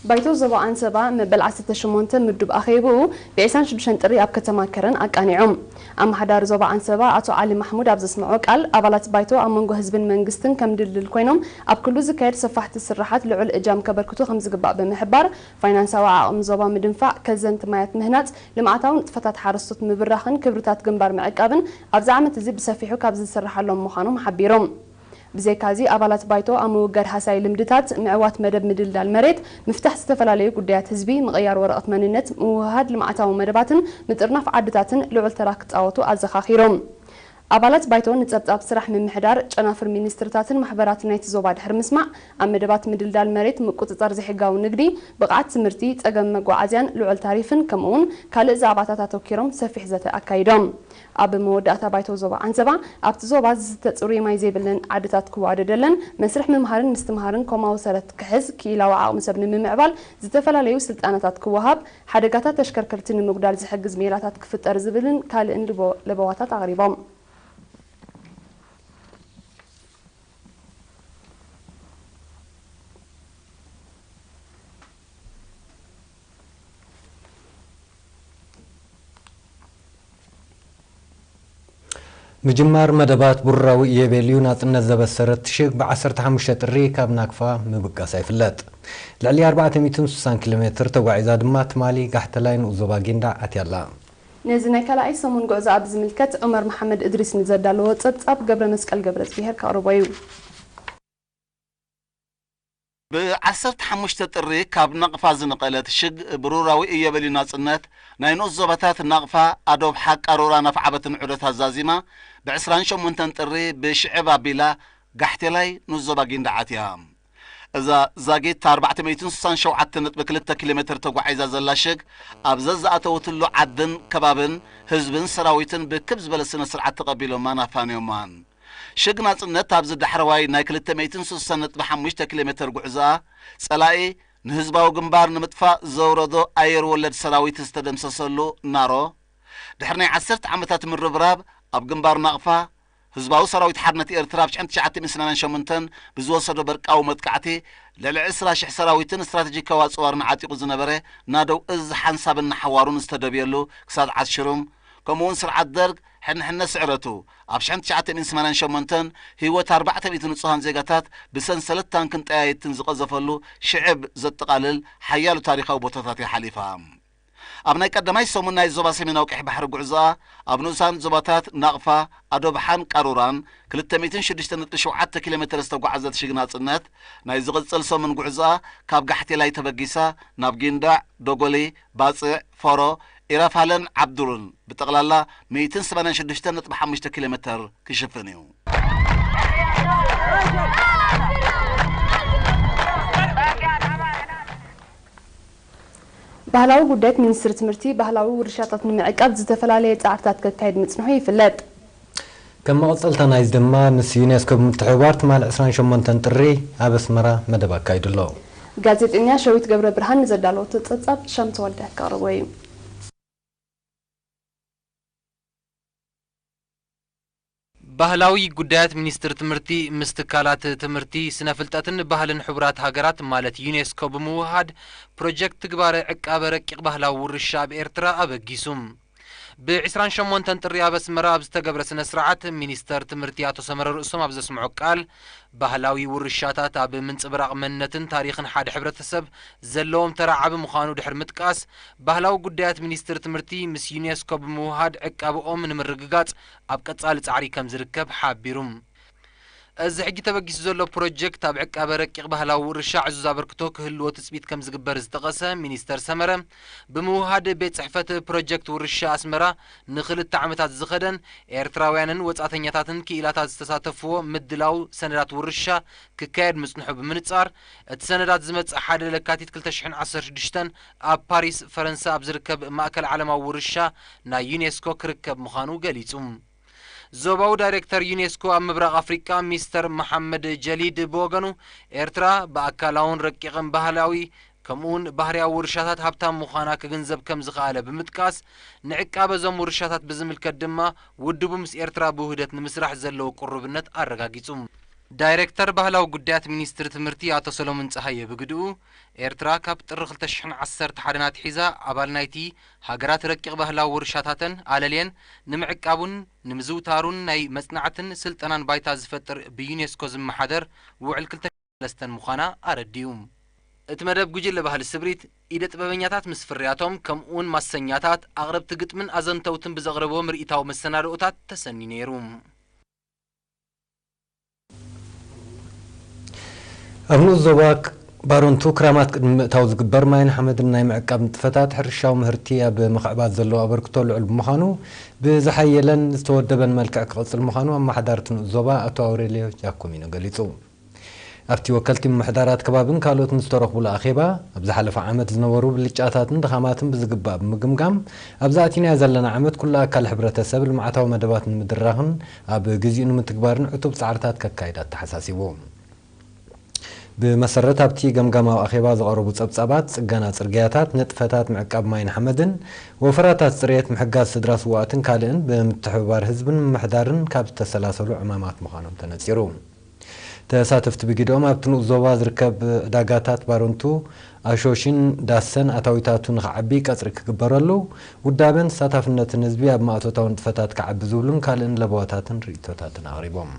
ባይቶ ዞባ ዓንሰባ መበል ዓሰርተ ሸሞንተ ምዱብ ኣኼብኡ ብ ዕስራን ሽዱሽተን ጥሪ ኣብ ከተማ ከረን ኣቃኒዑ። ኣመሓዳሪ ዞባ ዓንሰባ ኣቶ ዓሊ ማሕሙድ ኣብ ዘስምዖ ቃል፣ ኣባላት ባይቶ ኣብ መንጎ ህዝብን መንግስትን ከም ድልድል ኮይኖም ኣብ ኩሉ ዝካየድ ሰፋሕቲ ስራሓት ልዑል እጃም ከበርክቱ ከም ዝግባእ ብምሕባር፣ ፋይናንሳዊ ዓቕሚ ዞባ ምድንፋዕ፣ ከዘንቲ ማያት ምህናጽ፣ ልምዓታዊ ንጥፈታት ሓረስቶት ምብራኽን ክብርታት ግንባር ምዕቃብን ኣብዚ ዓመት እዚ ብሰፊሑ ካብ ዝስርሓሎም ምዃኖም ሓቢሮም። ብዘይካዚ፣ ኣባላት ባይቶ ኣብ ምውጋድ ሃሳይ ልምድታት፣ ምዕዋት መደብ ምድልዳል መሬት፣ ምፍታሕ ዝተፈላለዩ ጉዳያት ህዝቢ፣ ምቕያር ወረቐት መንነት፣ ምውህሃድ ልምዓታዊ መደባትን ምጥርናፍ ዓድታትን ልዑል ተራ ክጻወቱ ኣዘኻኺሮም። ኣባላት ባይቶ ንጸብጻብ ስራሕ ምምሕዳር፣ ጨናፍር ሚኒስትርታትን ማሕበራትን ናይቲ ዞባ ድሕሪ ምስማዕ፣ ኣብ መደባት ምድልዳል መሬት፣ ምቁጽጻር ዘይሕጋዊ ንግዲ፣ ብቕዓት ትምህርቲ፣ ጸገም መጓዓዝያን ልዑል ታሪፍን ከምኡ'ውን ካልእ ዛዕባታት ኣተኲሮም ሰፊሕ ዘተ ኣካይዶም። ኣብ መወዳእታ ባይቶ ዞባ ዓንሰባ፣ ኣብቲ ዞባ ዝስተ ጽሩይ ማይ ዘይብለን ዓድታት ክወደደለን፣ መስርሕ ምምሃርን ምስትምሃርን ኮማዊ ሰረት ክሕዝ፣ ክኢላዊ ዓቕሚ ሰብ ንምምዕባል ዝተፈላለዩ ስልጠናታት ክወሃብ፣ ሓደጋታት ተሽከርከርቲ ንምጉዳል ዝሕግዝ ሜላታት ክፍጠር ዝብልን ካልእን ልቦ-፣ ለበዋታት ኣቕሪቦም። ምጅማር መደባት ብሩራዊ ኢዮቤልዩ ናጽነት ዘበሰረት ሽግ ብ ዓሰርተ ሓሙሽተ ጥሪ ካብ ናቅፋ ምብጋሳ ይፍለጥ። ልዕሊ ኣርባዕተ ሚእትን ስሳን ኪሎ ሜትር ተጓዒዛ ድማ ትማሊ ጋሕተላይ ንኡስ ዞባ ጊንዳዕ ኣትያ ኣላ። ነዚ ናይ ካልኣይ ሰሙን ጉዕዞኣ ብዝምልከት ዑመር መሓመድ እድሪስ ንዘዳለዎ ጸብጻብ ገብረ መስቀል ገብረ እግዚኣብሔር ከቕርቦ እዩ። ብ ዓሰርተ ሓሙሽተ ጥሪ ካብ ናቕፋ ዝነቐለት ሽግ ብሩራዊ ኢዮቤልዩ ናጽነት ናይ ንኡስ ዞባታት ናቕፋ፣ ኣዶብሓ፣ ቃሩራን ኣፍዓበትን ዑደታ ዛዚማ፣ ብ ዕስራን ሸሞንተን ጥሪ ብሽዕብ ኣቢላ ጋሕቴላይ ንኡስ ዞባ ጊንዳዕ ኣትያ። እዛ ዛጊት ኣርባዕተ ሚእትን ስሳን ሸውዓተ ነጥቢ ክልተ ኪሎ ሜትር ተጓዒዛ ዘላ ሽግ፣ ኣብ ዘዝኣተወትሉ ዓድን ከባብን ህዝብን ሰራዊትን ብክብ ዝበለ ስነ ስርዓት ተቐቢሎማን ኣፋንዮማን። ሽግ ናጽነት ኣብዚ ዳሕረዋይ ናይ ክልተ ሚእትን ስሳን ነጥቢ ሓሙሽተ ኪሎ ሜትር ጉዕዞኣ፣ ጸላኢ ንህዝባዊ ግንባር ንምጥፋእ ዘውረዶ ኣየር ወለድ ሰራዊት ዝተደምሰሰሉ ናሮ፣ ድሕሪ ናይ ዓሰርተ ዓመታት ምርብራብ ኣብ ግንባር ናቕፋ፣ ህዝባዊ ሰራዊት ሓርነት ኤርትራ ኣብ ሽሕን ትሽዓተ ሚእትን ሰማንያን ሸሞንተን ብዝወሰዶ በርቃዊ መጥቃዕቲ፣ ልዕሊ ዕስራ ሽሕ ሰራዊትን ስትራተጂካዊ ኣጽዋርን ዓጢቑ ዝነበረ ናደው እዝ ሓንሳብን ንሓዋሩን ዝተደብየሉ ክሳድ ዓስሽሩም፣ ከምኡውን ስርዓት ደርግ ሕንሕነ ስዕረቱ፣ ኣብ ሽሕን ትሽዓተ ሚእትን ሰማንያን ሸሞንተን ህይወት ኣርባዕተ ሚእቲ ንጹሃን ዜጋታት ብሰንሰለት ታንክን ጠያይትን ዝቐዘፈሉ ሽዕብ ዘጠቓልል ሓያሎ ታሪኻዊ ቦታታት እያ ሓሊፋ። ኣብ ናይ ቀዳማይ ሰሙን ናይ ዞባ ሰሜናዊ ቀይሕ ባሕሪ ጉዕዞኣ፣ ኣብ ንኡሳን ዞባታት ናቕፋ፣ ኣዶብሓን ቃሩራን ክልተ ሚእትን ሽዱሽተ ነጥቢ ሸውዓተ ኪሎ ሜትር ዝተጓዓዘት ሽግ ናጽነት፣ ናይ ዝቕጽል ሰሙን ጉዕዞኣ ካብ ጋሕቴላይ ተበጊሳ ናብ ጊንዳዕ፣ ዶጎሊ፣ ባጽዕ፣ ፎሮ፣ ኢራፋለን ዓብዱርን ብጠቕላላ ሚእትን ሰማንያን ሽዱሽተ ነጥቢ ሓሙሽተ ኪሎ ሜትር ክሽፍን እዩ። ባህላዊ ጉዳያት ሚኒስትሪ ትምህርቲ፣ ባህላዊ ውርሻታት ንምዕቃብ ዝተፈላለየ ጻዕርታት ከካይድ ምጽንሑ ይፍለጥ። ከም መቐጸልታ ናይዚ ድማ፣ ምስ ዩኔስኮ ብምትሕብባር ትማሊ ዕስራን ሸሞንተን ጥሪ ኣብ ኣስመራ መደብ ኣካይዱ ኣሎ። ጋዜጠኛ ሸዊት ገብረ ብርሃን ንዘዳለወቶ ጸብጻብ ሻም ተወልደ ከቕርቦ እዩ። ባህላዊ ጉዳያት ሚኒስትሪ ትምህርቲ ምስ ትካላት ትምህርቲ፣ ስነ ፍልጠትን ባህልን ሕቡራት ሃገራት ማለት ዩኔስኮ ብምውህሃድ፣ ፕሮጀክት ትግባረ ዕቃበ ረቂቕ ባህላዊ ውርሻ ኣብ ኤርትራ ኣበጊሱ። ብ ዕስራን ሸሞንተን ጥሪ ኣብ ኣስመራ ኣብ ዝተገብረ ስነ ስርዓት፣ ሚኒስተር ትምህርቲ ኣቶ ሰመረ ርእሶም ኣብ ዘስምዖ ቃል፣ ባህላዊ ውርሻታት ኣብ ምንጽብራቕ መንነትን ታሪኽን ሓደ ሕብረተሰብ ዘለዎም ተራ ዓቢ ምዃኑ ድሕሪ ምጥቃስ፣ ባህላዊ ጉዳያት ሚኒስትሪ ትምህርቲ ምስ ዩኔስኮ ብምውህሃድ ዕቃብኦም ንምርግጋጽ ኣብ ቀጻሊ ጻዕሪ ከም ዝርከብ ሓቢሩ። እዚ ሕጂ ተበጊሱ ዘሎ ፕሮጀክት ኣብ ዕቃበ ረቂቕ ባህላዊ ውርሻ ዕዙዝ ኣበርክቶ ክህልዎ ትጽቢት ከም ዝግበር ዝጠቐሰ ሚኒስተር ሰመረ፣ ብምውህሃድ ቤት ጽሕፈት ፕሮጀክት ውርሻ ኣስመራ ንኽልተ ዓመታት ዝኸደን ኤርትራውያንን ወጻእተኛታትን ክኢላታት ዝተሳተፍዎ ምድላው ሰነዳት ውርሻ ክካየድ ምጽንሑ ብምንጻር፣ እቲ ሰነዳት ዝመጽእ ሓደ ለካቲት ክልተ ሽሕን ዓሰርተ ሽዱሽተን ኣብ ፓሪስ ፈረንሳ ኣብ ዝርከብ ማእከል ዓለማዊ ውርሻ ናይ ዩኔስኮ ክርከብ ምዃኑ ገሊጹ። ዞባዊ ዳይሬክተር ዩኔስኮ ኣብ ምብራቕ ኣፍሪቃ ሚስተር መሓመድ ጀሊድ ብወገኑ፣ ኤርትራ ብኣካላውን ረቂቕን ባህላዊ ከምኡውን ባህርያዊ ውርሻታት ሃብታም ምዃና ክግንዘብ ከም ዝኸኣለ ብምጥቃስ፣ ንዕቃበ እዞም ውርሻታት ብዝምልከት ድማ ውድቡ ምስ ኤርትራ ብውህደት ንምስራሕ ዘለዎ ቅሩብነት ኣረጋጊጹ። ዳይሬክተር ባህላዊ ጉዳያት ሚኒስትሪ ትምህርቲ ኣቶ ሰሎሞን ጸሃየ ብግድኡ፣ ኤርትራ ካብ ጥሪ ክልተ ሽሕን ዓሰርተ ሓደን ኣትሒዛ ኣባል ናይቲ ሃገራት ረቂቕ ባህላዊ ውርሻታተን ኣለልየን ንምዕቃቡን ንምዝውታሩን ናይ መጽናዕትን ስልጠናን ባይታ ዝፈጥር ብዩኔስኮ ዝመሓደር ውዕል ክልተ ሽሕን ሰለስተን ምዃና ኣረዲኡ። እቲ መደብ ጉጅለ ባህሊ ስብሪት፣ ኢደ ጥበበኛታት ምስ ፍርያቶም፣ ከምኡውን ማሰኛታት፣ ኣቕረብቲ ግጥምን ኣዘንተውትን ብዘቕረብዎ ምርኢታዊ መሰናድኦታት ተሰንዩ ነይሩ። ኣብ ንኡስ ዞባ ባረንቱ ክራማት ቅድሚ ምእታው ዝግበር ማይን ሓመድን ናይ ምዕቃብ ንጥፈታት፣ ሕርሻዊ ምህርቲ ኣብ ምኽዕባት ዘለዎ ኣበርክቶ ልዑል ብምዃኑ፣ ብዝሓየለን ዝተወደበን መልክዕ ክቕጽል ምዃኑ ኣመሓዳሪ እቲ ንኡስ ዞባ ኣቶ ኣውሬልዮ ጃኮሚኖ ገሊጹ። ኣብቲ ወከልቲ ምምሕዳራት ከባብን ካልኦትን ዝተረኽቡሉ ኣኼባ፣ ኣብ ዝሓለፈ ዓመት ዝነበሩ ብልጫታትን ድኻማትን ብዝግባእ ብምግምጋም፣ ኣብዚ ኣቲናዮ ዘለና ዓመት ኩሉ ኣካል ሕብረተሰብ ልምዓታዊ መደባት ንምድራኽን ኣብ ግዚኡ ንምትግባርን ዕቱብ ጻዕርታት ከካይድ ኣተሓሳሲቡ። ብመሰረት ኣብቲ ገምጋማዊ ኣኼባ ዝቐረቡ ጸብጻባት፣ ጽገና ጽርግያታት፣ ንጥፈታት ምዕቃብ ማይን ሓመድን፣ ወፈራታት ጽሬት፣ ምሕጋዝ ስድራ ስዉኣትን ካልእን ብምትሕብባር ህዝብን ምምሕዳርን ካብ ዝተሰላሰሉ ዕማማት ምዃኖም ተነጺሩ። ተሳተፍቲ ብግደኦም፣ ኣብቲ ንኡስ ዞባ ዝርከብ ዕዳጋታት ባረንቱ፣ ኣሾሽን ዳሰን ኣታዊታቱ ንኽዓቢ ቀጽሪ ክግበረሉ፣ ውዳበን ተሳታፍነትን ህዝቢ ኣብ ማእቶታዊ ንጥፈታት ክዓቢ ዝብሉን ካልእን ለበዋታትን ርእይቶታትን ኣቕሪቦም።